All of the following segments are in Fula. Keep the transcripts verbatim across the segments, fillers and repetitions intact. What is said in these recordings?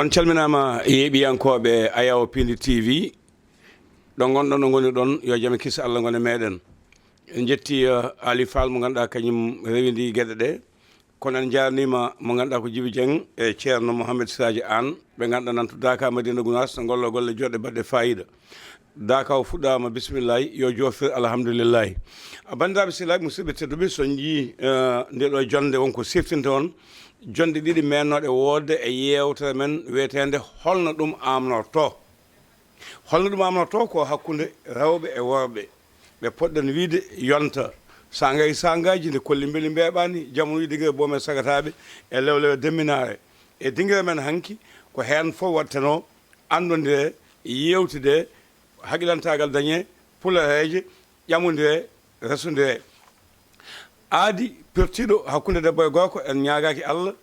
On calminaama, yeeɓiyankooɓe Ayawo Pindi T V. Ɗo ngonɗon, ɗo ngoni ɗon, yo jam e kis Allah ngon e meɗen. En jetti, eh, Ali Fall mo ngannduɗaa kañum rewi ndi geɗe ɗe. Kono en njaarniima mo ngannduɗaa ko Jibi Dieng e Ceerno Mohamed Siraji Anne, ɓe ngannduɗaa nan to Daaka Madina Gunaas, no ngollo golle joɗɗe baɗɗe faayiida. Daaka o fuɗɗaama, bisimillahi, yo joofir, alhamdulillahi. A banndiraaɓe sehilaaɓe, musidɓe tedduɓe, so on njii, eh, nde ɗo jonnde won ko siftinta on, jonnde ɗiɗi mennooɗe woodde e yeewtere men wiyeteende Holno ɗum amnorto? Holno ɗum amnorto? Ko hakkunde rewɓe e worɓe. Ɓe poɗɗen wiyde yonta. Sangay sangaaji nde kolli mbeli mbeeɓaani, jamanu wiyde gere boome sagataaɓe e lewlewe demminaare. E dingire men hanki, ko heen fof waɗtenoo, anndondire, yeewtide, haqilantaagal dañee, pulareeje, ƴamondire, resondire. Aadi pertiiɗo hakkunde debbo e gorko, en ñaagaaki Allah,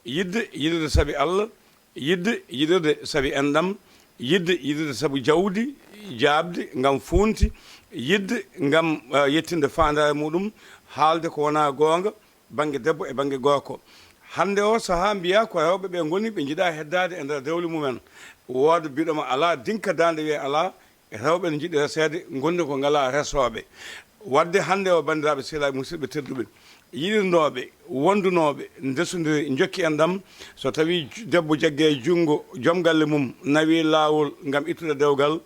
yiɗde, yiɗirde sabi Allah, yiɗde, yiɗirde sabi enɗam, yiɗde, yiɗirde sabu jawdi, jaaɓde ngam fuunti, yiɗde ngam, eh, yettinde faandaare muɗum, haalde ko wonaa goonga, bannge debbo e bannge gorko. Hannde o sahaa mbiyaa ko rewɓe ɓe ngoni ɓe njiɗaa heddaade e nder dewle mumen. Wooda biɗoma alaa, dinka daande wiye alaa, rewɓe ne njiɗi reseede, ngondi ko ngalaa resooɓe. Waɗde hannde o, banndiraaɓe sehilaaɓe, musidɓe tedduɓe, yiɗirnooɓe, wondunooɓe, ndesondiri, njokki enɗam, so tawii ju-, debbo jaggee junngo joom galle mum, nawii laawol ngam ittude dewgal,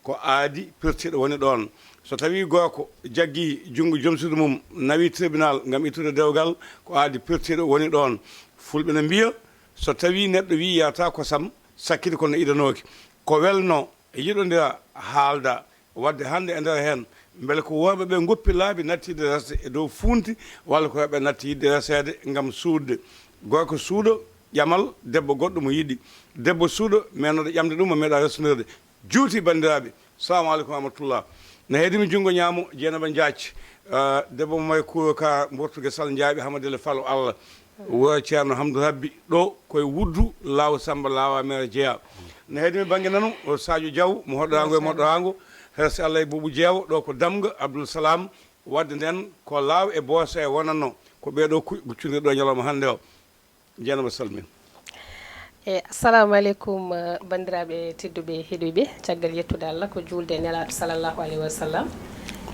ko aadi pertiiɗo woni ɗoon. So tawii gorko jaggii junngo joom suudu mum, nawii tribunal ngam ittude dewgal, ko aadi pertiiɗo woni ɗoon. Fulɓe ne mbiya, so tawii neɗɗo wii yahata kosam, sakkiti kono idanooki. Ko welnoo, yiɗondira, haalda. Waɗde hannde e nder heen, mbele ko worɓe ɓe ngoppi laabi natti yiɗde resde e dow fuunti, walla ko rewɓe natti yiɗde reseede ngam suuɗde? Gorko suuɗo, ƴamal debbo goɗɗo mo yiɗi. Debbo suuɗo, mennooɗo ƴamde ɗum, o meeɗa resondirde. Juuti, banndiraaɓe. Salamu aleykum wa rahmatullah. Ne heedi mi junngo ñaamo, Jeenaba Njaac. Ah, debbo mo may kuuro ka mbortuge Sal Njaaɓe, Hamadele Falo Allah. Wuro Ceerno Hamdu Rabbi, ɗo koye Wuddu, Laawo Samba, Laawa Meere jeyaa. Ne heedi mi bannge nano, o Sadio Diaw, mo hoɗoraango e moɗoraango, Herse Allah e Buubu Jeewo, ɗo ko Damga, Abdul Salam. Waɗde nden, ko Laaw e Boose e wonanno, ko ɓee ɗo kuy-, kuccondirɗo ñalawma hannde o. Jeenaba, salmin. E, assalamu aleykum, eh, banndiraaɓe tedduɓe heɗiiɓe. Caggal yettude Allah, ko juulde e Nelaaɗo sallallahu alayhi wa sallam.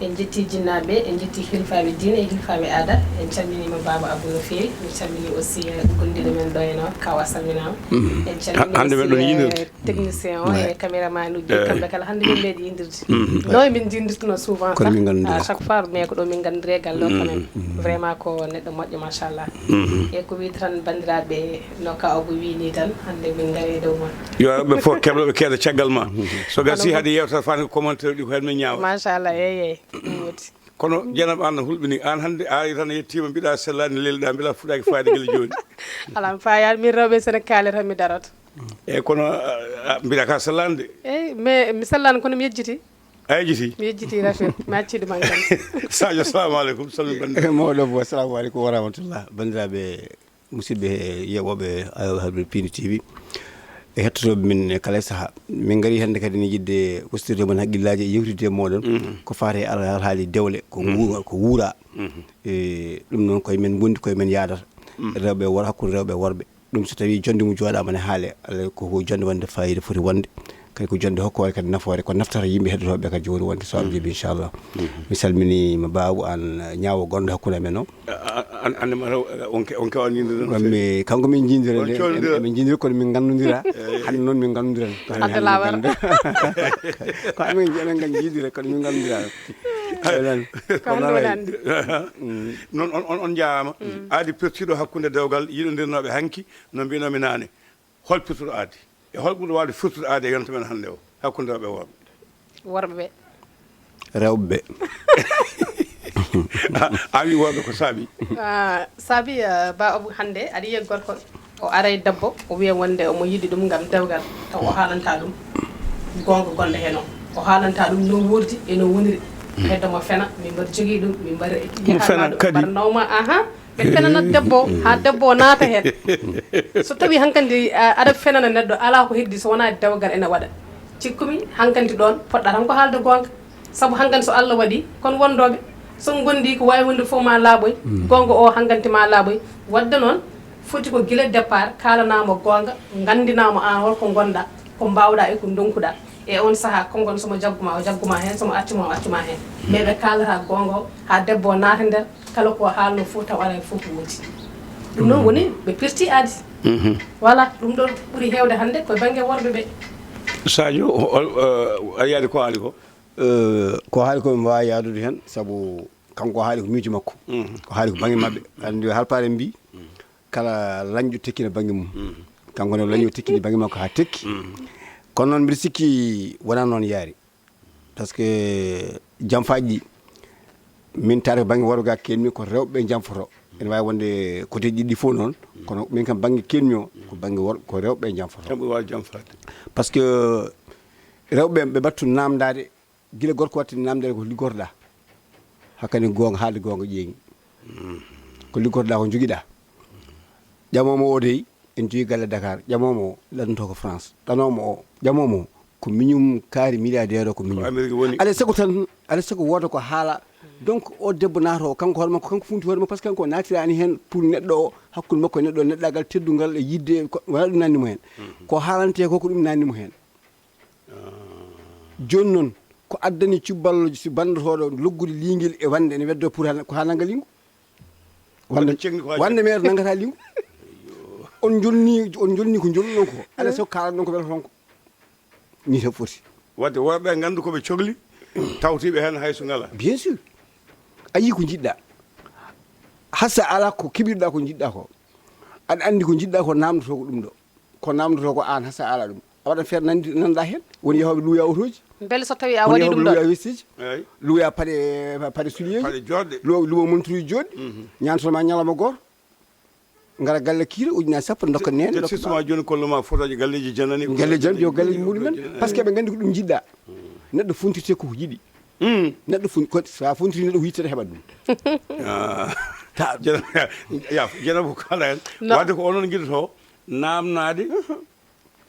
En njetti jinnaaɓe, en njetti hilfaaɓe diine e hilfaaɓe aada. En calminiima Baaba Abou no feewi. Min calminii aussi, eh, gondiiɗo men ɗo heno, Kaw, a salminaama. En calminii hannde men aussi, ɗon eh, yiidirde. Technicien o e caméraman uji, kamɓe kala hannde min mbeɗi yindirde. No e min jindirtuno souvent. Kono sax, min ngannduno. À chaque fois, mais ko ɗo min nganndiri e galle o quand même. Vraiment ko neɗɗo moƴƴo, machallah. E ko wiyde tan, banndiraaɓe, no Ka Obo wii ni tan, hannde min ngari e dow ma. Yo ɓe fof keɓlo ɓe keeda caggal ma. So gasii hade yewtere fani ko commentaire ɗi ko heen min ñaawa. Machallah, eey, eey, ɗum woni. Kono Jeenaba, an no hulɓini, an hannde a ari tan a yettiima, mbiɗa sellaani, lelɗa, mbiɗa fuɗaaki faade gila jooni. Alaa mi fayaani, min rewɓe Senegaal tan mi darata. Eey, kono, a, a, mbiɗa ka sellaani de. Eey, mais mi sellaani kono mi yejjiti. A yejjiti? Mi yejjiti, rafet. Mi accidi man kan. Sadio, salamu aleykum, salmi banndiraaɓe. Mawɗo Abou, assalamu aleykum wa rahmatullah. Banndiraaɓe, musidɓe yeeɓooɓe Ayaw Habibi Pindi T V, e hettotooɓe men kala e sahaa. Min ngari hannde kadi ne yiɗde ustirde mon hakkillaaji e yewtidde e mooɗon. Ko faati e al-, alhaali dewle, ko nguura, ko wuura. E ɗum noon koye men ngondi, koye men yaadata. Rewɓe e wor-, hakkunde rewɓe e worɓe. Ɗum so tawii jonnde mum jooɗaama ne haale, alaa ko, ko jonnde wonde faayiida foti wonde. Kadi ko jonnde hokkoore kadi nafoore, ko naftata yimɓe heɗotooɓe kadi jogori wonde so Allah jaɓi, inchallah. Mi salminiima Babu Aan, ñaawo gonɗo hakkunde amen o. A, a, an, an, ma, on ke-, on kewa ñinndude no feewi. Mi, kanko min njinndiraa. On nde, coodondiraa. Emin njinndiraa kono min nganndondiraa. Hannde noon min nganndondiraa. Ko hannde min nganndondiraa. Ko amin, emin nganndi njinndiraa kono min nganndondiraa. Ko hannde woni hannde. Noon on, on, on njaaraama. Aadi pertiiɗo hakkunde dewgal yiɗondirnooɓe hanki, no mbiinoomi naane. Hol firtuɗo aadi? E hol ɓurɗo waawde firtude aadi e yonta men hannde o, hakkunde rewɓe e worɓe? Worɓe ɓe. Rewɓe ɓe. A, a wi worɓe ko saabi? Ah, saabi, ah, Ba Abou, hannde aɗa yiya gorko, o aray debbo, o wiya wonde omo yiɗi ɗum ngam dewgal, taw o haalanta ɗum goonga gonɗo heen o. O haalanta ɗum no wuurdi e no woniri. Heddo mo fena, min mbaɗa jogii ɗum, min mbaɗa, ɗum fena kadi. Mbaɗa nawma, aha. Ɓe fenanat debbo o, haa debbo o naata heen. So tawii hankadi, a, aɗa fenana neɗɗo, alaa ko heddi so wonaa dewgal ene waɗa. Cikkumi hankadi ɗoon poɗɗa tan ko haalde goonga. Sabu hankadi so Allah waɗii, kon wondooɓe. So ngondi ko waawi wonde fof ma laaɓoy, goonga o hankadi ma laaɓoy. Waɗde noon, Foti ko gila départ kaalanaama goonga, nganndinaama aan holko ngonɗaa, ko mbaawɗaa e ko ndonkuɗaa. E oon sahaa, konngol so mo jagguma, o jagguma heen, so mo accuma, o accuma heen. Mais ɓe kaalata goonga o, haa debbo o naata nder, kala ko haalno fof taw alaa fof ko woodi. Ɗum noon woni ɓe pirti aadi. Voilà, ɗum ɗoon ɓuri heewde hannde ko bannge worɓe ɓe. Sadio, a yiyaade ko haali ko? Ko haali ko mi waawi yaadude heen, sabu kanko o haali ko miijo makko. Ko haali ko bannge maɓɓe. Anndi halpaare mbi kala lañɗo tekkina bannge mum. Kanko ne lañɗo tekkini bannge makko haa tekki. Kono noon mbiɗa sikki wonaa noon yaari. Par ce que jamfaaji ɗi min taata ko bannge worɓe ga kenmi ko rewɓe ɓe jamfoto. Ene waawi wonde côté ɗiɗi ɗi fof noon. Kono min kam bannge kenmi o ko bannge worɓe ko rewɓe ɓe jamfoto. Kamɓe waawi jamfaade. Par ce que rewɓe ɓe mbattu namdaade. Gila gorko watte namdere ko liggorɗa. Hakkani goonga haalde goonga ƴeeŋi. Ko liggorɗa ko jogiɗa. Ƴamoomo o dey en jogi galle Dakar. Ƴamoomo o ɗannoto ko France. Ɗanoomo o ƴamoomo o ko miñum kaari milliardaire o ko miñum. Alay sago tan alay sago wooda ko haala. Donc o debbo naata o kanko hoore makko kanko funti hoore makko par ce que kanko o naatirani heen pour neɗɗo o hakkude makko e neɗɗo o neɗɗagal teddungal e yidde wona ɗum nanni mo heen. Ko haalante ko ko ɗum nanni mo heen. Jooni noon ko addani cubballo si banndotooɗo loggude liingel e wannde ene weddoo pour ko haa nannga liingu. Wannde wannde meere nanngata liingu. On njolni on njolni ko njolnuɗon ko alay sago kaalanɗon ko welata on ko. Nii tan foti. Wadde worɓe ɓe nganndu ko ɓe cokli tawtiiɓe heen hay so ngalaa. Bien sûr. A yii ko njiɗɗa. Hasa alaa ko keɓirɗa ko njiɗɗa ko. Aɗa anndi ko njiɗɗa ko namdotoo ko ɗum ɗo. Ko namdotoo ko aan hasa alaa ɗum. A waɗat feere nanɗa heen woni yahooɓe luuya otooji. Mbele so tawii a waɗii ɗum ɗo luuya vestiji. Luuya paɗe paɗe soulier. Paɗe jooɗɗe. Luuya monturuji jooɗɗi. Ñaantotoma ñalawma gooto. Ngara galle kiiro ujunnaji sappo dokka nene. Te sisma jooni kollo ma fotoji galleji janani. Galleji janani yo galleji muɗumen. Par ce que ɓe nganndi ko ɗum jiɗɗa. Neɗɗo funtirte koko yiɗi. Neɗɗo fun ko sa funtiri neɗɗo ko yittata heɓat ɗum. Ya jenabo kala en. Wadde ko onon jiɗoto namnade.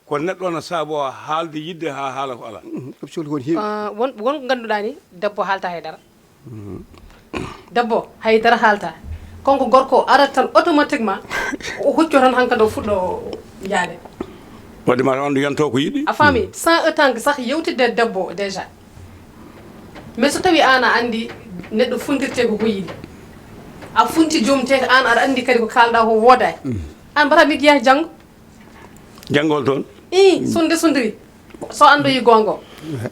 Ko neɗɗo na saabo haalde yidde haa haala ko alaa. Option ko heewi. Won won ko ngannduɗaa ni debbo haalta hay dara. Debbo hay dara haalta. Kanko gorko o arat tan automatiquement o hucco tan hankadi o fuɗɗo yaade. Wadde ma anndu yanto ko yiɗi. A faami sans autant que sax yewtidde debbo o déjà. Mais so tawi aan a anndi neɗɗo funtirte ko ko yiɗi. A funti joom te aan aɗa anndi kadi ko kaalɗa ko woodaani. Aan mbata miɗo yaha janngo. Janngol toon. Ii, so nde sundiri. So anndoyi goonga o,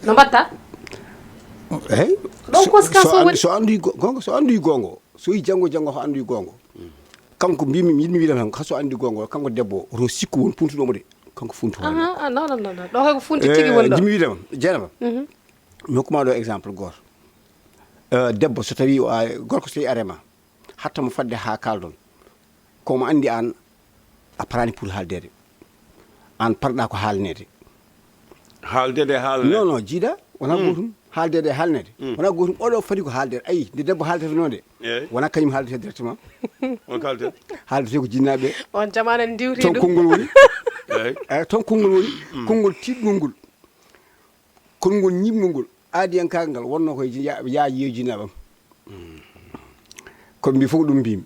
no mbaɗta? Eey. Ɗon conséquence o woni. So anndoyi goonga, so anndoyi goonga o, so yi janngo janngo ko anndoyi goonga o. Kanko mbimi yiɗmi wiide tan, so anndi goonga o, kanko debbo o, oto sikku won puntuɗo mo de, kanko funtu hoore makko. Ah, non, non, non, non. Ɗo kay ko funti tigi woni ɗo. Jiɗmi wiide ma, Jeynaba, mi hokkuma ɗo exemple gooto. Debbo so tawi, gorko so tawi arema, hatta mo fadde haa kaaldon. Ko mo anndi aan a paraani pour haaldeede. Aan parɗaa ko haalneede. Haaldeede e haalneede. Non non jiidaa wonaa gootum. Haaldeede e haalneede wonaa gootum. Oɗo fadi ko haaldeede ayi nde debbo haaldeteno nde. Wonaa kañum haaldetee directement. Haaldetee ko jinnaaɓe. On jamaana ndiwri ɗum. Toon konngol woni. Eyi toon konngol woni. Konngol tiiɗngol ngol. Konngol ñiiɓngol ngol aadiyankaagal ngal wonnoo koye yaaji yeeji naɓam. Ko mbi fof ɗum mbimi.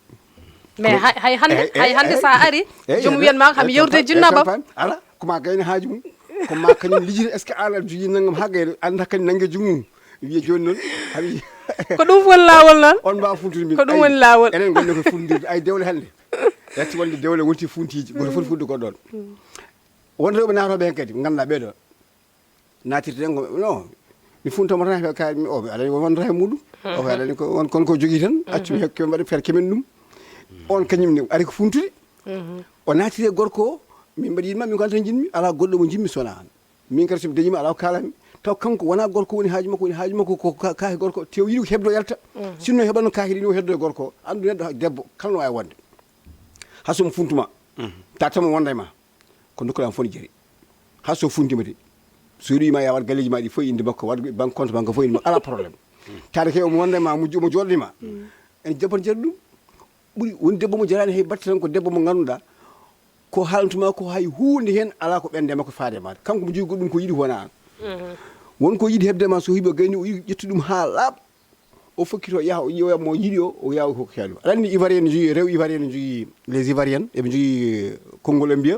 Mais hay hannde hay hannde so a ari joom wiyan ma kam yewde jinnaɓam. Ala ko ma gayna haaju mum. Ko ma kañum lijjita est ce que an aɗa jogii nanngam ha gayna annda kañum nannge joom mum. Wiya jooni noon haɗa. Ko ɗum woni laawol noon. On mbawa fultude min ko ɗum woni laawol. Enen ngonno ko fulndirde ay dewle hannde. Yatti wonde dewle wonti funtiji goto foti fulde goɗɗo on. Won rewɓe naatoɓe hen kadi ganduɗa ɓeɗo natirte ɗen ko non mi funtoma tan he kaari mi o mi aɗani won wondata he muɗum. O ko aɗani ko won kon ko jogui tan accumi hekke mbaɗi feere kemen ɗum. On kañum ne ari ko funtude. O natiri e gorko o min mbaɗi yinma min ko an tan jinmi ala goɗɗo mo jinmi sona an. Min kadi somi dañima ala ko kalanmi taw kanko wona gorko woni haaju makko woni haaju makko ko kaake gorko tew yiɗi ko hebdo yalta. Sinno heɓanno kaake ɗi o heddo e gorko o andu neɗɗo debbo kala no wawi wonde. Hasomo funtuma tatama wonda e ma. Ko nokkuɗa am fof ne jari. Hay so funtima de so wiɗima ya waɗ galleji ma ɗi fof inde makko waɗ banque compte makko fof inde makko ala probléme. Tawde kay omo wonda e ma mo omo jooɗoɗe ma. Ene jabbat jari ɗum. Ɓuri woni debbo mo jarani hay batte tan ko debbo mo ganduɗa ko haalantuma ko hay hunde hen ala ko ɓende makko faade e maɗa kanko mo jogui goɗɗum ko yiɗi ko wona an. Won ko yiɗi hebde ma so heeɓi o gayni o ƴetti ɗum ha laaɓa. O fokkito yaha, o ƴeewa mo yiɗi o, o yaha o hokka ɗum. Aɗa anndi Ivoirien ne jogii, rew Ivoirien ne jogii, les Ivoiriens, eɓe jogii, eh, konngol ɓe mbiya,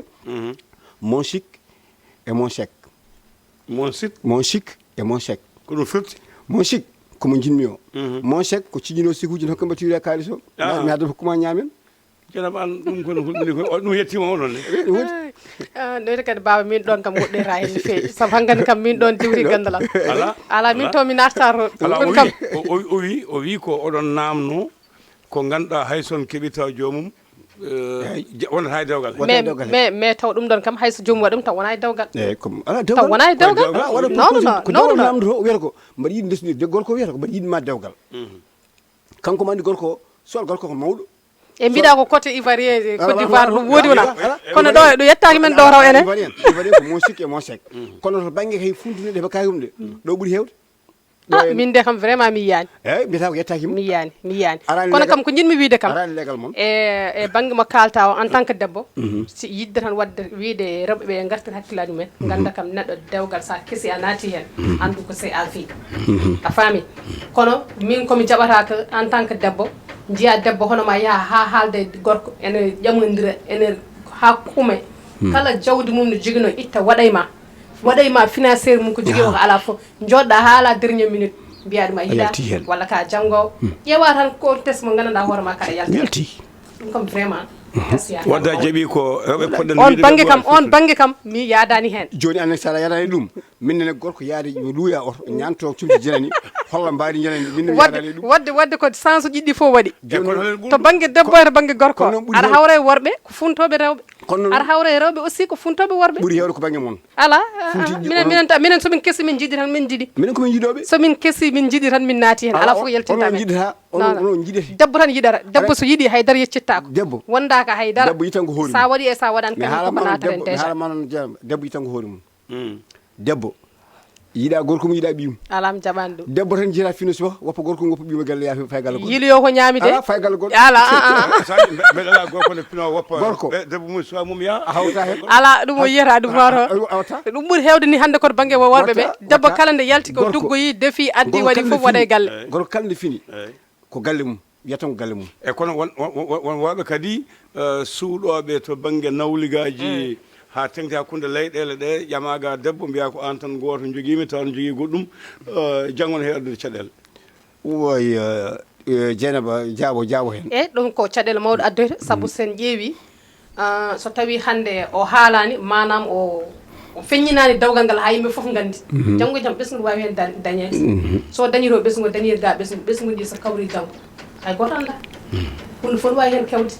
mon chic et mon chèque. Mon site. Mon chic et mon chèque. Ko ɗum firti? Mon chic ko mo njiɗmi o. Mon chèque ko ciññinoo sikuuji ne, hokkam mbaɗa tiwira kaalis o. Mi adda hokkuma ñaamen. Janam an ɗum kono hulɓini ko ɗum yettima onon ne. Noyta kadi baaba, min ɗon kam goɗɗoyta hen no feewi, sabu hankkadi kam min ɗon diwri ganndal am. Ala min to mi natta to. Ala o Ɗum kam wi o- o wi o wi ko oɗon namno ko ganduɗa hay son keɓita joomum. Eh, ja- wonata hay dewgal. Wonata mais dewgal. mais mais taw ɗum ɗon kam, hay so joomum waɗi ɗum, taw wona e dewgal. Eyyi, comme ala Taw wona e dewgal. Ala, waɗa Non, non, ko non, dewgal non. Namdoto, o wiyata ko mbaɗa yiɗi ndesude de gorko, o wiyata ko mbaɗa yiɗi ma dewgal. Kanko ma andi gorko, so gorko ko mawɗo. E mbiɗa ko côté Ivoirien, Côte d'Ivoire, ɗum woodi wona. Kono ɗo ɗo yettaki men ɗo raw enen. Ivoirien, Ivoirien ko mon chic et mon chèque. Kono to banggue kay funtude de bakay humde, ɗo ɓuri hewde. Ah, min de kam vraiment mi yiyani. Eyyi, mbiyata ko yettaki mo. Mi yiyani, mi yiyani. Arani Kono legal- kam ko jinmi wiide kam. Arani legal mon. E e banggue mo kalta o, en tant que debbo, si yidde tan wadde wiide rewɓe ɓe gartir hakkillaaji mumen, ganda kam neɗɗo dewgal sa kesi a naati hen, andu ko sey a fi. A faami? Kono min komi jaɓataka en tant que debbo, jiya debbo hono ma yaha ha haalda e gorko, ene ƴamodira, ene ha kuume. Kala jawdi mum no jogino itta waɗay ma. Waɗay ma financier mum ko jogui o ko ala fof. Joɗɗa ha ala dernière minute, mbiya ɗum a yiɗa Yalti hen. Walla ka janngowo. Ƴeewa tan ko test mo gandanɗa hoore ma kaɗa yalta. Yalti. Ɗum kam vraiment gasiya. Wadda jaaɓi ko rewɓe poɗɗen On wiide banggue ɓe kam, fof. On banggue kam mi yadani hen. Joni annen sala yadani ɗum. Min nene gorko yaade yo luuya oto, ñanto cumti jenani, holla mbaadi jenani, min mi Wadde yadani ɗum. wadde wadde ko sens uji ɗiɗi fof waɗi. E kono heen ɓuri To banggue debbo e to banggue gorko. Kono noon ɓuri Aɗa hewde- hawra e worɓe ko funtoɓe rewɓe. Kono noon Aɗa hawra e rewɓe aussi ko funtoɓe worɓe. Ɓuri hewde ko banggue mon. Ala Funti ah, jiɗi minen on- minen ta- minen somin kesi min jiidi tan min jiidi. Minen komin yiɗoɓe. Somin kesi min jiidi tan min naati hen. Ala fof yaltinta Onon men. jiɗata, Non, onon non. onon jiɗete. Debbo tan yiɗata. Debbo so yiɗi haydara yettittako. Debbo. Wondaka haydara. Debbo yitanko hoore Sa mum. waɗi e sa waɗani Mi kañum haala koko ma natata debbo, en mi déjà. Haala ma noon jeeram, debbo yitanko hoore mum. Debbo yiɗa gorko mum, yiɗa ɓiyum. Ala mi jaɓani ɗum. Debbo tan jiyata fino suba, woppa gorko mum, woppa ɓiyum e galle, yaha fay galle goɗɗo. Yili yo ko ñaami de. Ala fay galle goɗɗo. Ala ah, ah, ah. Sadio, mbe- mbeɗa ala gorko ne pino woppa. Gorko. Ɓe- debbo mum suwa mum ya. A hawta hen. Ala ɗum o yiyata ɗum hoto. A- a- awata. Ɗum ɓuri hewde ni hande koto banggue wo worɓe ɓe. Wata, Debbo wata. Kala nde yalti ko Gorko. Duggoyi, defi, addi, Gorko waɗi kala fof nde waɗa e fini. Galle. Gorko kala nde fini. Eyyi. Ko galle mum. Wiyata ko galle mum. E kono won won- won- won- won wonɓe kadi eh, suuɗoɓe to banggue nawligaji, ha tengti hakkude leyɗele ɗe, ƴamaga debbo mbiya ko an tan goto joguimi, tawa ne jogui goɗɗum. Eh, janngo ne heewi addude caɗele. Woy, eh, eh, Dieynaba, jaabo, jaabo hen. E ɗum ko caɗele mawɗe addoyta, saabu sen ƴeewi, ah, so tawi hande o haalani, manam o o feññinani dewgal ngal ha yimɓe foof gandi. Janngo e jam ɓesngu wawi hen da- dañede. So dañi to ɓesngu, dañi ga ɓesngu, ɓesngu ndi so kawri janngo, hay goto anda. Hunde fof ne wawi hen kewde.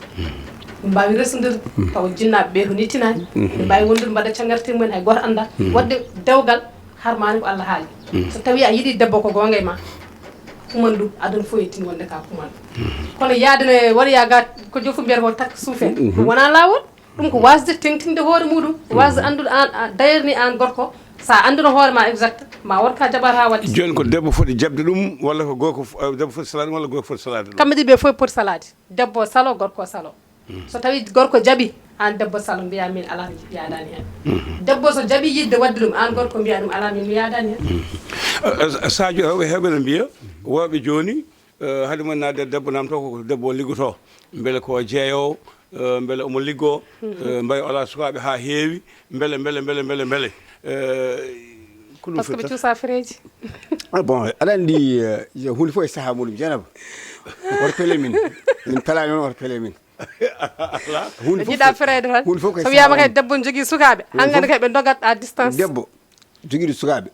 Min mbawi resodire, tawa jinnaɓe ɓe ko nittinani. Min mbawi wondude mbaɗa cagarte mumen, hay goto anda. Wadde dewgal harmani ko Allah haali. So tawi a yiɗi debbo ko gonga e ma, kuman ɗum, aduna fof yettini wonde ka kuman. Kono yaade ne waɗoya ga ko jofu mbiyata ko takka suufe. Ɗum wona lawol. Ɗum ko wasde tengtinde hoore muɗum, wasde andude an, a- d'ailleurs ni an gorko, sa anduno hoore ma exact, ma won ka jaɓata wadde. Joni ko debbo foti jaɓde ɗum walla ko gorko fo- eh, debbo foti salade ɗum walla gorko foti salade ɗum? Kamɓe ɗiɗi ɓe fof poti salade. Debbo salo, gorko salo. So tawi gorko jaɓi, an debbo salo mbiya min ala mi yadani hen. Debbo so jaɓi yidde wadde ɗum, an gorko mbiya ɗum ala min mi yadani hen. Eh, eh, Sadio, rewɓe heewɓe ne mbiya, worɓe joni, eh, haade mumen naatde debbo namto ko debbo o liggoto, beele ko jeeyowo, eh, beele omo liggo, eh, mbayi o ala sukaɓe ha heewi, beele beele beele beele beele. Eh, ko ɗum Par ce que ɓe firtata? Cuusa fereji. Ah, bon, aɗa andi, eh, hunde fof e saaha muɗum, Dieynaba. Woto pele min. Min pelani noon, woto pele min. Ɓe jiɗa ferede tan. Hunde fof ko e So wiyama saaha kay debbo ne jogui sukaɓe, hankkadi kay ɓe dogat à distance. Debbo joguiɗo sukaɓe,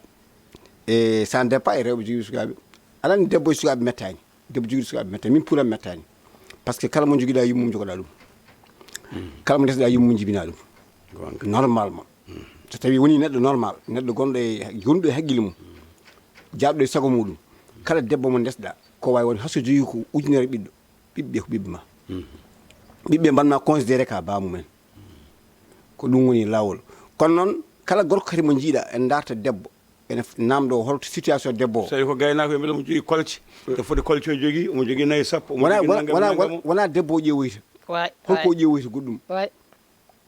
e ça dépend e rewɓe joguiɗo sukaɓe. Aɗa andi debbo e sukaɓe mettani. Debbo joguiɗo sukaɓe mettani. Min puulam mettani. Par ce que kala mo joguiɗa yummum jogoɗa ɗum. Kala mo ndesɗa yummum jibina ɗum. Normalement. So tawi woni neɗɗo normal, neɗɗo gonɗo e gonɗo e haqqille mum, jaabɗo e sago muɗum, kala debbo mo ndesɗa, ko wawi wonde hayso jogi ko ujunere ɓiɗɗo, ɓiɓɓe ko ɓiɓɓe ma. Ɓiɓɓe mbanma considéré ka baamumen. Ko ɗum woni lawol. Kono noon kala gorko kadi mo jiiɗa, en darta debbo, ene f- namdo holto situation debbo o. So tawi ko gaynako e beele omo jogui kolce, to foti kolce o jogui, omo jogui nayi sappo, omo Wona jogui wona naggam, wona naggam o. Wona debbo o ƴeewoyta. Way, Holko o way. Ƴeewoyta goɗɗum? Way.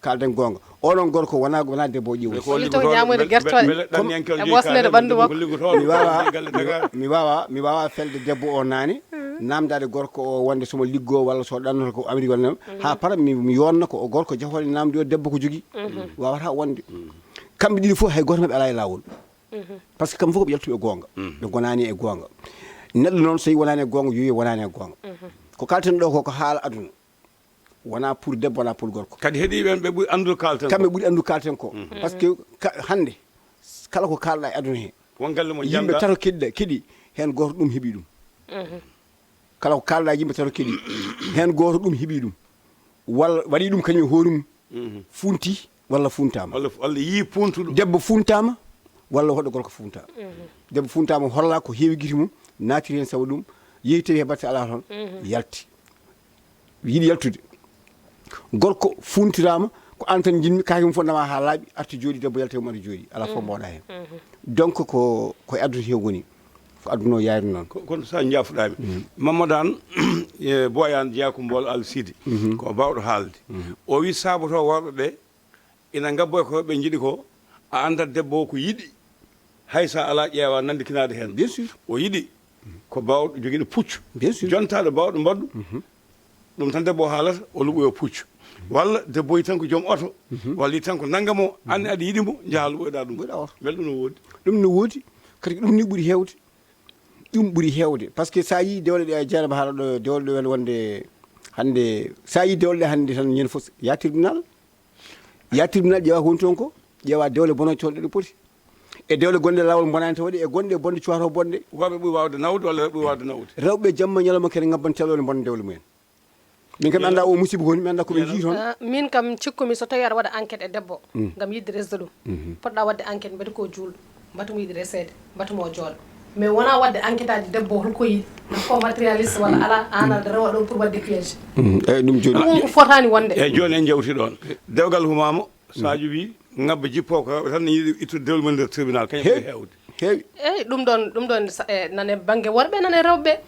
Kalden goonga. Onon gorko wona, wona debbo o ƴeewi. Ko liggoto, ñaamoyde gertooɗe. Mbele ɗanniyanke on e joyi bosnede ɓanndu makko. Mi wawa, mi wawa, mi wawa felde debbo o naane. Namdade gorko o wonde somo liggo walla so ɗannoto ko Amérique walla nam. Ha para mi, mi yonna ko o gorko jahone namdi o debbo ko jogi. Wawata wonde. Kamɓe ɗiɗi fof hay goto maɓɓe ala e lawol. Parce que kamɓe fof ko ɓe yaltuɓe goonga. Ɓe gonani e goonga. Neɗɗo noon so tawi wonani e goonga, yowi wonani e goonga. Ko kalten ɗo ko, ko haala aduna. Wona pour debbo, wona pour gorko. Kadi heɗiiɓe en ɓe ɓuri anndude kalten. Kamɓe ɓuri anndude kalten ko. Parce que ka, hannde kala ko kalɗa e aduna he. Won galle mo yimɓe tato keɗiɗa, keɗi, heen gooto ɗum heɓi ɗum. Kala ko kalɗa yimɓe tato keɗi, heen gooto ɗum heɓi ɗum. Walla waɗi ɗum kañum e hoore mum. Funti walla funtama. Walla, walla yii puntuɗo. Debbo funtama walla hoɗo gorko funta. Debbo funtama holla ko heewi gite mum, naatiri heen sabu ɗum, yehi tawi he batte ala toon, yalti. Yiɗi yaltude. Gorko funtirama, ko an tan jinmi, kaake mum fof nawa ha laaɓi, arti jooɗi, debbo yalta mum arti jooɗi. Ala fof mboɗa heen. Donc ko, ko e aduna he woni. Ko aduna o yayri noon. Ko, kono sa jaafuɗaami. Mamadou Anne, e Boyane Jeyaa Kummba Boolo Alsiidi, ko bawɗo haalde. O wi saboto worɓe ɓe, ina ngabboya ko ɓe njiɗi ko, a anndat debbo o ko yiɗi, hay sa ala ƴeewa nanndikinaade heen. Bien sûr. O yiɗi ko bawɗo jogiiɗo puccu. Bien sûr. Jontaaɗo bawɗo mbaɗɗu. Ɗum tan debbo o haalata, o luɓoyo puccu. Walla debbo yi tan ko joom oto, walla yi tan ko nanngam o, anne aɗa yiɗi mo, njaha luɓoyɗa ɗum. Mboɗa oto. Mbele ɗum no woodi? Ɗum no woodi, kadi ko ɗum ni ɓuri heewde. Ɗum ɓuri heewde. Parce que sa yii dewle ɗe, Jeynaba haala ɗo, dewle ɗe wonde hannde, sa yii dewle ɗe hannde tan ñande fof, ya tribunal, ya tribunal ƴeewa ko woni toon ko, ƴeewa dewle bonoje toon ɗe ɗo poti. E dewle gonɗe laawol bonani tawde, e gonɗe bonɗe cuwato bonde. Worɓe ɓuri waawde nawde walla rewɓe ɓuri waawde nawde? Rewɓe jamma ñalawma kadi ngabbanta dewle bonde dewle mumen. Min kam mi annda o musiba ko woni, mi annda ko ɓe njii toon. Ah, min kam cikkumi so tawi aɗa waɗa enquête e debbo, ngam yiɗde resde ɗum. Poɗɗa waɗde enquête, mbaɗi ko juulɗo, mbatu mo yiɗi reseede, mbatu mo o jooɗo. Mais wona waɗde enquête aji debbo, holko yiɗi, ndax ko matérialiste walla ala, an aɗa rewa ɗum pour waɗde piège. Eyyi, ɗum joni. Ɗum ko fotani wonde. Eyyi, joni en jawti ɗon. Dewgal humama, Sadio wi, ngabba jippo ko tan ne yiɗi ittude dewle mum nder tribunal, kañum ɓuri heewde. Heewi. Eyyi, ɗum ɗon, ɗum ɗon sa-, e, nane bangge worɓe, nane rewɓe.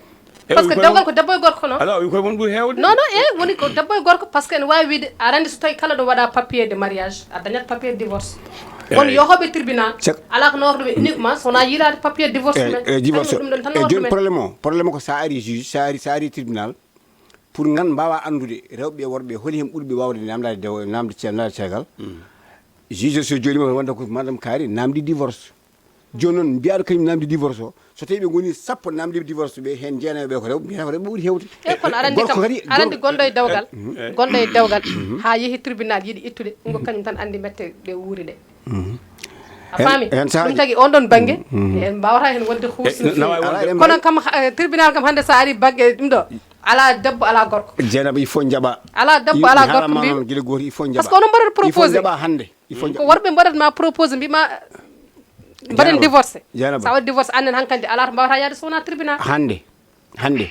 E, parce que dewgal ko debbo e gorko, non? Ala, o wi koye mon ɓuri heewde. Non, non, e, woni ko debbo e gorko, parce que ene wawi wiide, aɗa andi so tawi kala ɗo waɗa papier de mariage, a dañat papier de divorce. Won yohoɓe tribunal, ala ko nawata ɗum e uniquement, so wona yiilaade papier divorce. E, e, divorce. Ɗum ɗon tan e, nawata joni ɗum en. Problème o, problème o ko sa ari juge, sa ari, sa ari tribunal, pour ngan mbawa anndude rewɓe e worɓe holi hen ɓurɓe wawde namdade dew-, namde ce-, namde caggal. Juge so jooɗima wonde ko madame Kaari namdi divorce. Joni noon mbiyaɗo kañum namdi divorce o, so tawi ɓe goni sappo namdi divorce ɓe, hen jeenayo ɓe ko rewɓe, mbiyata ko rewɓe ɓuri hewde. E kono aɗa andi kam, aɗa andi gonɗo e dewgal, gonɗo e dewgal, ha yeehi tribunal yiɗi ittude, ɗum ko kañum tan andi mette ɗe wuuri ɗe. A faami? Hen saahaji. Ɗum tagi on ɗon bangge, en mbawata hen wonde husni. Kono kam, eh, tribunal kam hannde sa ari bangge ɗum ɗo, ala debbo, ala gorko. Jeynaba, il faut jaɓa. Ala debbo, ala gorko, mi haalama mbi-, noon gila goto, il faut jaɓa. Parce que onon mbaɗata proposé. Il faut jaɓa hannde. Il faut jaɓa. Ko worɓe mbaɗatma proposé, mbima mbaɗen divorcé. Jeynaba. Sa waɗi divorcé, annen hankadi ala to mbawata yaade so wona tribunal. Hannde. Hannde.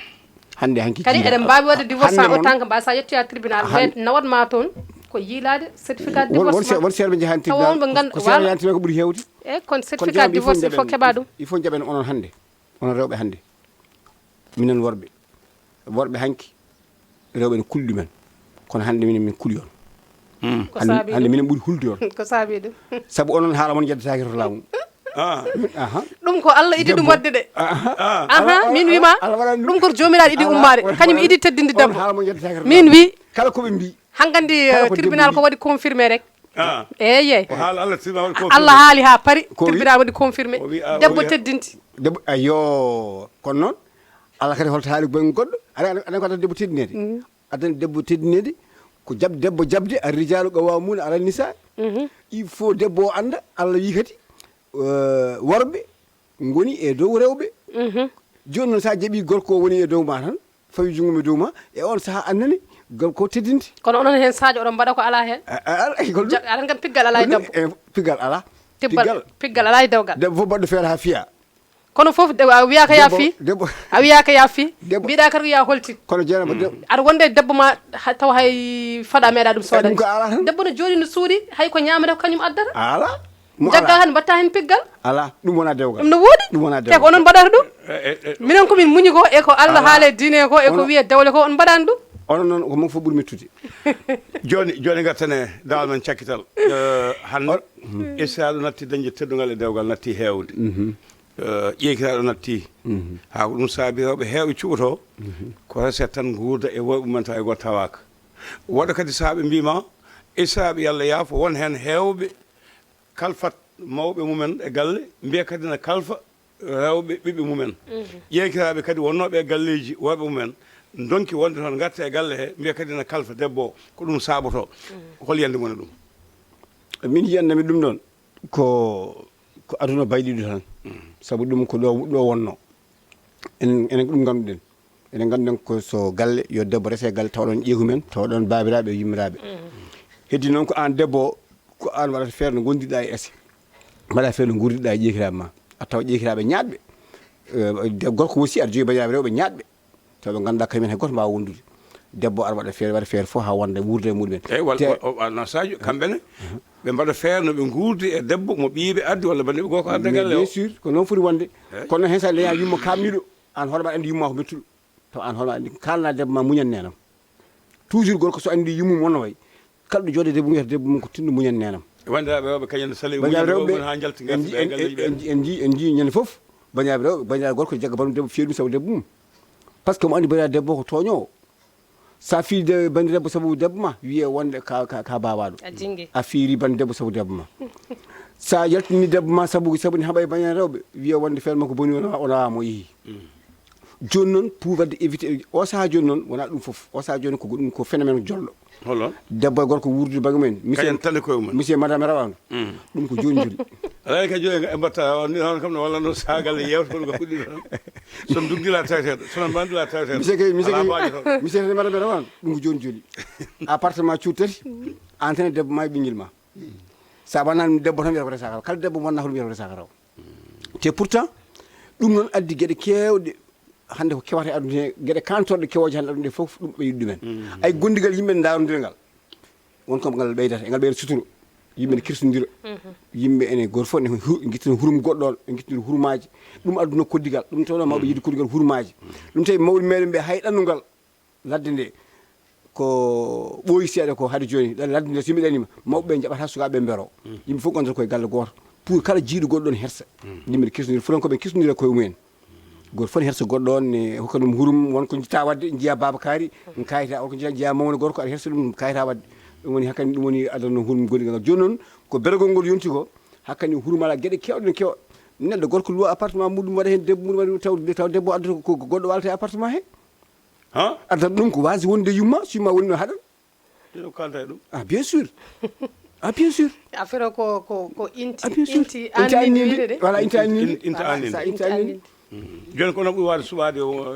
Hannde hanki kadi jiilaɗo. Eɗen mbawi waɗde divorce en autant que mbawi sa yettoya tribunal, mais nawatma toon ko yiilaade certificat de divorce. Won, won se-, won seeɗa ɓe njahani tribunal. Tawa wonɓe ganda, ko seeɗa wala. Yaltinta ko ɓuri hewde. E kon certificat de divorce, il faut keɓa ɗum. Il faut jaɓen onon hannde. Onon rewɓe hannde. Minen worɓe. Worɓe hanki, rewɓe ne kulɗi men. Kono hannde minen min kuɗi on. Ko hannde, saabi hannde ɗum? Minen ɓuri hulde on. Ko saabi ɗum? Sabu onon haala mon njeddataake to laamu. Ah. Aha. Ɗum ko Allah idi ɗum waɗde de. Aha. Aha, min wima. Allah waɗani ɗum. Ɗum ko Joomiraaɗo idi ummaade. Kañum idi teddinde debbo. Haala mon njeddataake to laamu. Min wi. Kala ko ɓe mbi. Hankandi, kala ko tribunal debbo ko waɗi confirmé rek. Ah. Eyyi. Ko haala Allah, tribunal waɗi confirmé. Allah haali ha pari, tribunal waɗi confirmé. O wi, ah, o wi, ah. Debbo teddinti. Debbo, ayo, kono noon, Allah kadi holto haali boy goɗɗo? Aɗa, aɗa, aɗa ko adda debbo teddinede? Addan debbo teddinede, ko jab-, debbo jaɓde, ar-rijaalu qawwaamuuna ala nisaa. Il faut debbo o annda, Allah wi kadi, eh, worɓe ngoni e dow rewɓe. Jooni noon, so a jaɓi gorko o woni e dow ma tan, fawi junngo mum e dow ma, e on saha annani gorko o teddinti. Kono onon heen Sadio, oɗon mbaɗa ko alaa heen? A, a, a, ay, hol ɗum? Ja-, aɗa kam piggal alaa e debbo. E, piggal alaa. Piggal, piggal alaa e dewgal. Debbo fof mbaɗɗo feere haa fiya. Kono fof de, a wiyaaka ya fi. Debbo, debbo. A wiyaaka ya fi. Debbo. Mbiɗa kadi ko ya holti. Kono Jeynaba, debbo. Aɗa wonde e debbo ma, ha-, taw hay faɗa meeɗa ɗum soodani. Ɗum ko alaa tan. Debbo no jooɗi no suuɗi, hay ko ñaamata ko kañum addata. Alaa. Mo jagga alaa. Tan mbatta heen piggal. Alaa, ɗum wonaa dewgal. Ɗum no woodi. Ɗum wonaa dewgal. Te ko onon mbaɗata ɗum. E, e, e. Minen ko min muñi ko, e ko Allah haali e diine ko, e ko wiye dewle ko, on mbaɗaani ɗum. Onon noon ko mon fof ɓuri mettude. Jooni, jooni ngattane dawal men cakkital. Eh, hannde, Israalu natti dañde teddungal e dewgal, natti heewde. Eh, ƴeekiraaɗo natti. Haa ko ɗum saabi rewɓe heewɓe cuɓotoo ko recette tan nguurda e worɓe mumen tawa e gooto tawaaka. Woɗɗo kadi saabe mbiima Israaɓe, Yalla yaafo, won heen heewɓe kalfat mawɓe mumen e galle, mbiya kadi na kalfa rewɓe ɓiɓɓe mumen. Ƴeekiraaɓe kadi wonnooɓe e galleeji worɓe mumen, ndonki wonde toon, ngarta e galle he, mbiya kadi na kalfa debbo o, ko ɗum saabotoo. Hol yiyannde mon e ɗum? Min yiyannde mi ɗum ɗoon ko ko aduna bayliiɗo tan. Sabu ɗum ko ɗo ɗo wonnoo. Enen enen ko ɗum ngannduɗen. Enen ngannduɗen ko so galle, yo debbo rese galle, tawa ɗoon ƴeeku men, tawa ɗoon baabiraaɓe e yummiraaɓe. Heddi noon ko aan debbo o, ko aan waɗata feere no ngondirɗaa e ese. Mbaɗa feere no nguurdirɗaa e ƴeekiraaɓe ma. A tawa ƴeekiraaɓe ñaaɗɓe. Eh, de- gorko aussi aɗa jogii banndiraaɓe rewɓe ñaaɗɓe. Taw ɓe ngannduɗaa kañumen hay gooto mbaawa wondude. Debbo aɗa waɗa feere, waɗa feere fof haa wonda wuurda e muɗumen. Eyyi, wal- Te- wal- wal- no Sadio, kamɓe ne, ɓe mbaɗa feere no ɓe nguurdi e debbo mo ɓiyiɓe addi walla bandiɓe gorko adda Mais galle o. Bien sûr, ko noon foti wonde. Eyyi. Kono heen so a leñaa yumma kaamniiɗo, aan hoore ma aɗa anndi yumma ko mettuɗo. Taw aan hoore ma aɗa anndi kaalana debbo ma muñan neenam. Toujours gorko so anndi yummum wonno way, kala ɗo jooɗe debbo mum wiyata debbo mum ko tinno muñan neenam. Wanndiraaɓe rewɓe kañum ne sale e muñan rewɓe haa njalti ngarti ɓe e galleeji ɓe. En njii en njii ñande fof banndiraaɓe rewɓe, banndiraaɗo gorko jagga banndum debbo feewi ɗum sabu debbo mum. Par ce que mo anndi banndiraaɗo debbo ko tooñoowo. Sa fii de banndiraaɗo debbo sabu debbo ma, wiyee wonde ka ka ka baawaaɗo. A jingi. A fiiri banndiraaɗo debbo sabu debbo ma. Sa yaltini debbo ma sabu sabu ne haɓa e banndiraaɓe rewɓe, wiyee wonde feere makko boni, wona wona mo yehi. Jooni noon pour wadde éviter o sahaa jooni noon wona ɗum fof, o sahaa jooni ko ɗum ko phénomène jolɗo. Holo? Debbo e gorko wuurdude bannge mumen. Kañum tan e koye mumen. Monsieur madame e rawaandu. Ɗum ko jooni joli. Alaa ka jooni e mbatta on ni hono kam no walla no saagalle yewta kono ko fuɗɗi tan. Son dugdila taweteɗo son bandila taweteɗo. Monsieur kay monsieur kay monsieur kay madame e rawaandu, ɗum ko jooni joli. Appartement cuuɗi tati, antenne debbo ma e ɓinngel ma. Sa wonani debbo tan wiyata ko resaka raw, kala debbo mo wonna hoto wiyata ko resaka raw. Te pourtant ɗum noon addi geɗe kewɗe. Hannde ko kewata e aduna he, geɗe kantorɗe kewoje hannde aduna ɗe fof ɗum ɓeydi ɗumen. Ay gondigal yimɓe ne ndaarondira ngal, won ko ngal ɓeydata, ngal ɓeyda suturo. Yimɓe ne kirsodira. Yimɓe ene gooto fof ne hu- gittina hurum goɗɗo on, ɓe gittodira hurumaaji. Ɗum aduna koddigal, ɗum tawno mawɓe yiɗi koddigal hurumaaji. Ɗum tawi mawɓe meɗen ɓe hay ɗannungal ladde nde ko ɓooyi seeɗa ko hade jooni. Ɗa- ladde nde so yimɓe ɗanima, mawɓe ɓe njaɓata sukaaɓe ɓe mbero. Yimɓe fof gondata koye galle gooto. Pour kala jiiɗo goɗɗo ɗon hersa. Yimɓe ne kisnodira, fulankoɓe kisnodira koye mumen. Gooto fof ne hersa goɗɗo on, ne hokka ɗum hurum, won ko jitta wadde, jiya baaba kaari, kayita, won ko jiya jiya mawna gorko aɗa hersa ɗum kayita wadde. Ɗum woni hakkandi, ɗum woni adana hurum goni gal jooni noon. Ko beragol ngol yonti ko, hakkandi hurum ala geɗe kewɗe ne kewa. Neɗɗo gorko luwa appartement muɗum waɗa heen debbo muɗum waɗa taw taw debbo addata ko goɗɗo walata e appartement he. Ha? Addata ɗum ko waasi wonde yumma so yumma woni no haɗan. Ɗiɗo kalda e ɗum. Ah bien sûr. Ah bien sûr. Affaire o ko ko ko inti Ah bien sûr. Inti anninde wiyde de. Voilà inti anninde. Inti anninde. Sa inti anninde. Jooni kono ɓuri waade suɓaade o,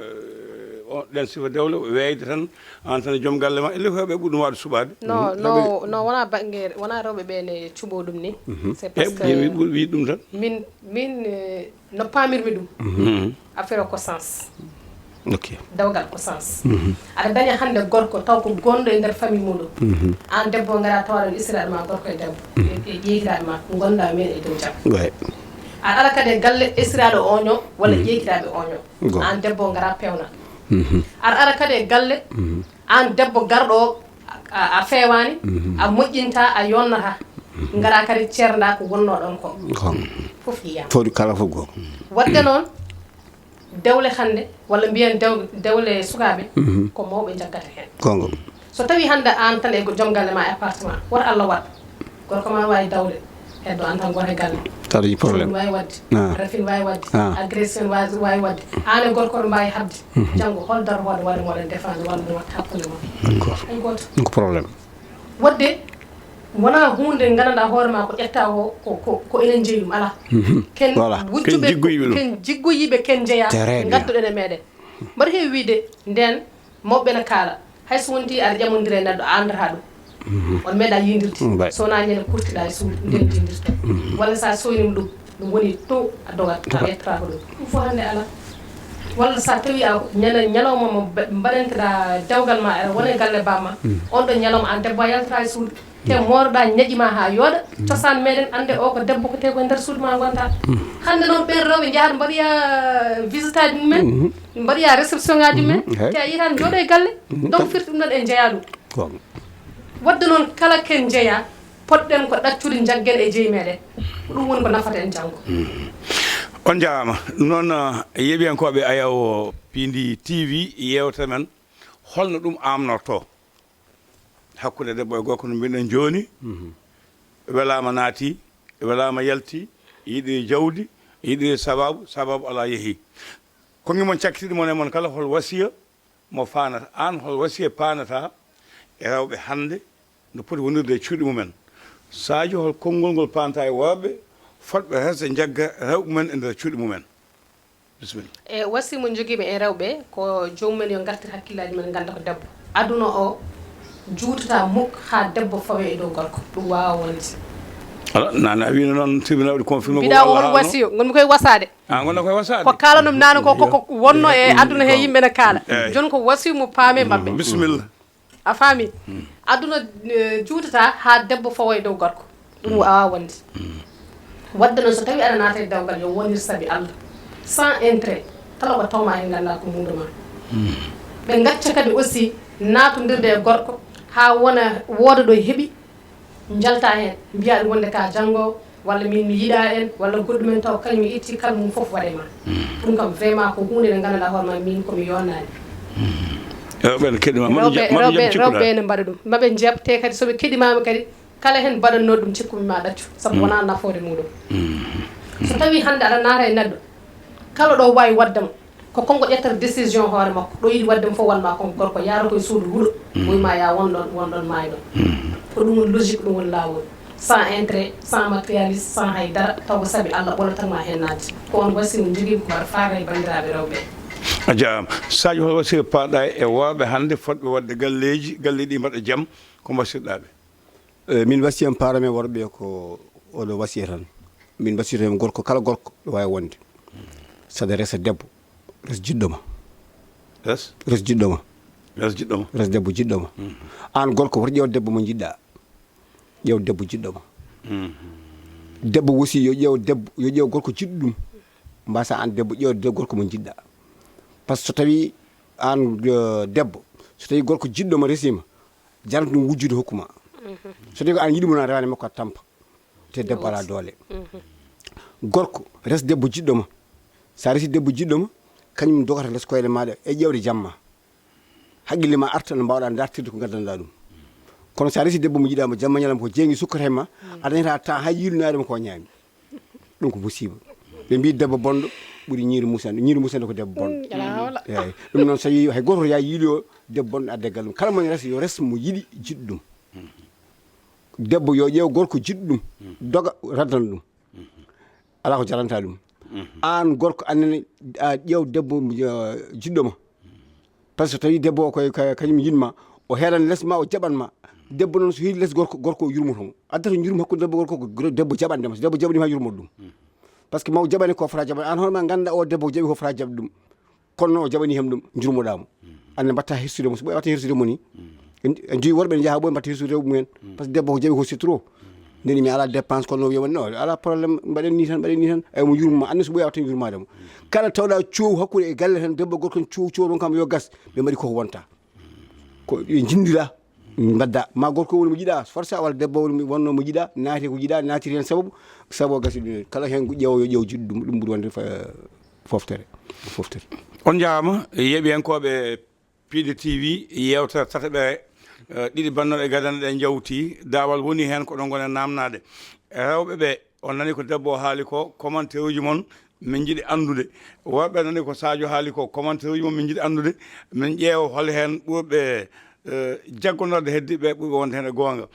o ɗen sifa dewle weeyde tan, aan tan e joom galle ma elle ko heewɓe ɓuri ɗum waade suɓaade. No no no wona bangge wona rewɓe ɓe ne cuɓo ɗum ni. C'est parce que Ɓuri wiide ɗum tan. Min min eh, no pamirmi ɗum. Affaire o ko sens. Ok. Dewgal ko sens. Aɗa daña hannde gorko taw ko gonɗo e nder famille muɗum. Aan debbo ngara tawaɗon istiraaɗo ma gorko e debbo e ƴeekiraaɓe ma ko ngonɗa men e dow jam. Ouais. Aɗa ara kadi e galle istiraaɗo oño walla ƴeekiraaɓe oño. Aan debbo ngara pewna. Aɗa ara kadi e galle aan debbo garɗo o a feewaani, a moƴƴinta, a yonnata. Ngara kadi ceerda ko wonno ɗon ko. Fof yiyama. Fodi kala fof goo. Wadde noon dewle hannde walla mbiyen dewle sukaaɓe ko mawɓe njaggata heen. Gonga. So tawi hannde aan tan e joom galle ma e appartement woto Allah waɗ gorko ma waawi dawde heddo aan tan gooto e galle. Tawa dañi problème. Waawi waɗde. Rafin waawi waɗde. Agression waawi waɗde. Aan e gorko oɗo mbaawi haɓde. Janngo hol darotooɗo waɗa moɗon défendre walla mo watta hakkunde mon? Hay gooto. Ɗum ko problème. Waɗde wonaa huunde nde nganndanɗaa hoore maa ko ƴettaa ko ko ko enen njeyi ɗum alaa. Ken wujjuɓe ken jiggoyiiɓe ken njeyaa ngadduɗen e meɗen. Mbaɗa heewi wiide ndeen mawɓe ne kaala hay so wonti aɗa ƴamondira e neɗɗo a anndataa ɗum. On meeɗa yiidirde so wonaa ñande kurtiɗaa e suudu ndeen yiidirta walla so a soynima ɗum ɗum woni to a dogat a ƴettata ko ɗum ɗum fof hannde alaa. Walla so a tawi a ñande ñalawma mo mba- mbaɗanteɗa dewgal ma, aɗa wona e galle bamma, on ɗon ñalawma an debbo a yaltata e suudu, te mooroɗa ñaƴi ma ha yooɗa. Cosaan meɗen ande o ko debbo, ko te ko e nder suudu ma gonta. Hannde noon ɓen rewɓe njahat mbaɗoya visite aji mumen, mbaɗoya réception ngaji mumen, te a yitan jooɗo e galle. Donc firti ɗum ɗon en jeeya ɗum. Wadde noon kala ken jeeya, poɗɗen ko ɗaccude jaggen e jeyi meɗen. Ko ɗum woni ko nafata en janngo. On jaaraama. Noon, yeɓiyankooɓe Ayaw Piindi T V, yewtere men holno ɗum amnorto hakkunde debbo e gorko no mbiɗen jooni. Welaama naati, welaama yalti, yiɗi jawdi, yiɗi sababu, sababu alaa yehi. Ko ngi mon cakkitiɗi mon e mon kala hol wasiya mo faanata aan, hol wasiya paanata e rewɓe hannde no poti wonirde e cuuɗi mumen? Sadio, hol konngol ngol paanata e worɓe fotɓe resde njagga rewɓe mumen e nder cuuɗi mumen? Bisimilla. E wasi mo jogiimi e rewɓe ko joomum en yo ngartir hakkillaaji men ngannda ko debbo. Aduna o juutata muk haa debbo fawe e dow gorko. Ɗum waawa wonde. Ala nana a wiino noon tribunal waɗi confirmé ko mbiɗa walla on haalno? Wasiyo ngonmi koye wasaade. A ngona koye wasaade. Ko kaalanum nano ko koko wonno e aduna he yimɓe ne kaala. Jooni ko wasiyu mo paame maɓɓe. Bisimilla. A faami? Aduna juutata haa debbo fawa e dow gorko. Ɗum waawa wonde. Wadde noon so tawi aɗa naata e dewgal yo wonir sabi Allah, sans intérêt, kala ko tawma heen ngannda ko muudo ma. Ɓe ngacca kadi aussi naatondirde e gorko haa wona wooda ɗo heɓi njalta heen, mbiya ɗum wonde ka janngo walla min mi yiɗa en walla goɗɗum en taw kañum itti kala mum fof waɗe ma. Ɗum kam vraiment ko huunde nde nganndanɗa hoore ma min komi yonnaani. Rewɓe ne keɗima maɓe rewɓe rewɓe rewɓe ne mbaɗa ɗum maɓe jeeb te kadi soɓe keɗimama kadi kala heen mbaɗanno ɗum cikkumi ma ɗaccu sabu wona nafoore muɗum. So tawi hannde aɗa naata e neɗɗo kala ɗo wawi waddema ko konko ƴettata décision hoore makko ɗo yiɗi waddema fof wanma konko gorko yaara koye suudu huuɗo. Wima ya won ɗon won ɗon maayi ɗon. Ko ɗum woni logique ɗum woni lawol. Sans intérêt, sans matérialiste, sans haydara taw ko sabi Allah ɓolatan ma hen naati. Ko on wasi mo jogiimi ko mbaɗa faaka e banndiraaɓe rewɓe. A jaaraama. Sadio, hol wasiya paaɗa e worɓe hannde fotɓe waɗde galleeji galleeji ɗi mbaɗa jam, ko mbasirɗaa ɓe? Min wasiyam paarami e worɓe ko oɗo wasiya tan. Min mbasiyto heen gorko kala gorko ɗo waawi wonde, saɗa resa debbo, res jiɗɗo ma. Res? Res jiɗɗo ma. Res jiɗɗo ma. Res debbo jiɗɗo ma. Aan gorko woto ƴeew debbo mo njiɗɗaa. Ƴeew debbo jiɗɗo ma. Debbo aussi yo ƴeew debbo yo ƴeew gorko jiɗɗo ɗum. Mbasa aan debbo ƴeew debbo gorko mo jiɗɗa. Par ce que so tawi aan debbo so tawi gorko jiɗɗo ma resima jarata ɗum wujjude hokkuma. So tawi ko aan yiɗi mo na rewani makko a tampa. Te debbo ala doole. Gorko res debbo jiɗɗo ma. Sa resi debbo jiɗɗo ma kañum dogata les koyɗe maɗa e ƴeewde jamma. Haqqille ma arta no mbawɗa dartirde ko gaddanɗa ɗum. Kono sa resi debbo mo jiɗɗa mo jamma ñalawma ko jeengi sukkata e ma a dañata temps hay yiilunaade mo ko ñaami. Ɗum ko musiba. Ɓe mbi debbo bonɗo ɓuri ñiiri musande ñiiri musande ko debbo bonɗo. Eyyi ɗum noon so tawi hay goto ya yiiloyo debbo bonɗo adde galle mum kala moni res yo res mo yiɗi jiɗɗo ɗum. Debbo yo ƴeew gorko jiɗɗo ɗum doga raddana ɗum. Ala ko jaranta ɗum. Aan gorko annene a ƴeew debbo jiɗɗo ma. Par ce que so tawi debbo o koye kañum yiɗma o heeran les ma o jaɓan ma. Debbo noon so heeri les gorko gorko o yurmoto mo addata jurum hakkude debbo gorko ko debbo jaɓandema so debbo jaɓanima yurmoto ɗum. Par ce que mawo jaɓani ko fota jaɓan an hoorema ganda o debbo ko jaɓi ko fota jaɓde ɗum. Kono noon o jaɓani hem ɗum jurmoɗa mo. Anne mbatta hirsude mo so ɓooy watta hirsude mo ni. En joyi worɓe ne jaha ɓooy mbatta hirsude rewɓe mumen. Par ce que debbo ko jaɓi ko c'est trop. Neni mi ala dépense kono no wiyama no ala problème mbaɗen ni tan mbaɗen ni tan ay mo yurmuma anne so ɓooy watta yurmade mo. Kala tawɗa coow hakkude e galle tan debbo gorko tan coow coow ɗon kam yo gas ɓe mbaɗi koko wonta. Ko ɓe jindira. Mbadda ma gorko woni mo jiɗa forsa walla debbo woni wonno mo jiɗa naati ko jiɗa naatiri hen sababu. Sabu o gasi ɗum kala hen ko ƴeewo yo ƴeew jiɗɗo ɗum ɗum ɓuri wonde foftere. Foftere. On njaarama yeeɓiyankooɓe Piindi T V yewtere tataɓere. Ɗiɗi bannoɗe gadane ɗe jawti daawal woni heen ko ɗon gone namnaade rewɓe ɓe. On nani ko debbo o haali ko commentaire uji mon min njiɗi anndude. Worɓe nani ko Sadio haali ko commentaire uji mon min njiɗi anndude. Min ƴeewa hol heen ɓurɓe jaggonorde heddiɓe ɓurɓe wonde heen e goonga.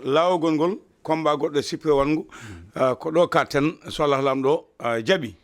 Laawol ngol combat goɗɗo e sippiro wanngu. Ko ɗo katten so Allah lamɗo jaɓi.